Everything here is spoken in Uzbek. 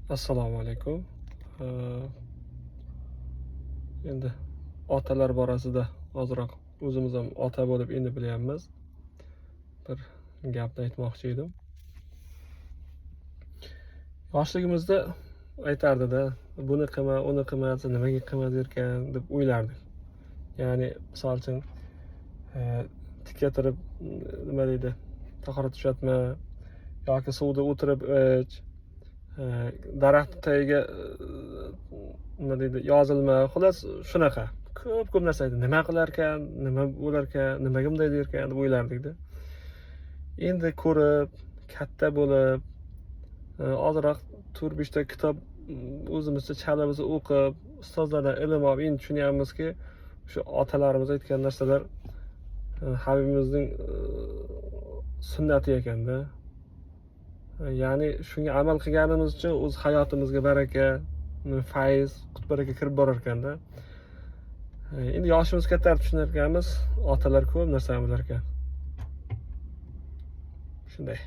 Assalomu alaykum. Endi otalar borasida ozroq o'zimiz ham ota bo'lib endi bilyapmiz. Bir gapni aytmoqchi edim. Yoshligimizda aytardida, buni qilma, uni qilma desa, nimaga qilma derkan deb o'ylardik. Ya'ni misol uchun, tikka turib, nima deydi, tahorat tushatma yoki suvda o'tirib ich, daraxt tagiga, nima deydi, yozilma, xullas shunaqa. Ko'p-ko'p narsa aytdi. Nima qilarkan, nima bo'larkan, nimaga bunday derkan deb o'ylardikda. Endi ko'rib, katta bo'lib, ozroq 4-5 ta kitob o'zimizcha chalamiz o'qib, ustozlardan ilm olib, endi tushunyapmizki, o'sha otalarimiz aytgan narsalar Habibimizning sunnati ekanda. Ya'ni shunga amal qilganimiz uchun o'z hayotimizga baraka, fayz, qut baraka kirib borar ekanda. Endi yoshimiz kattarib tushunar ekanmiz, otalar ko'p narsani bilar ekan. Shunday.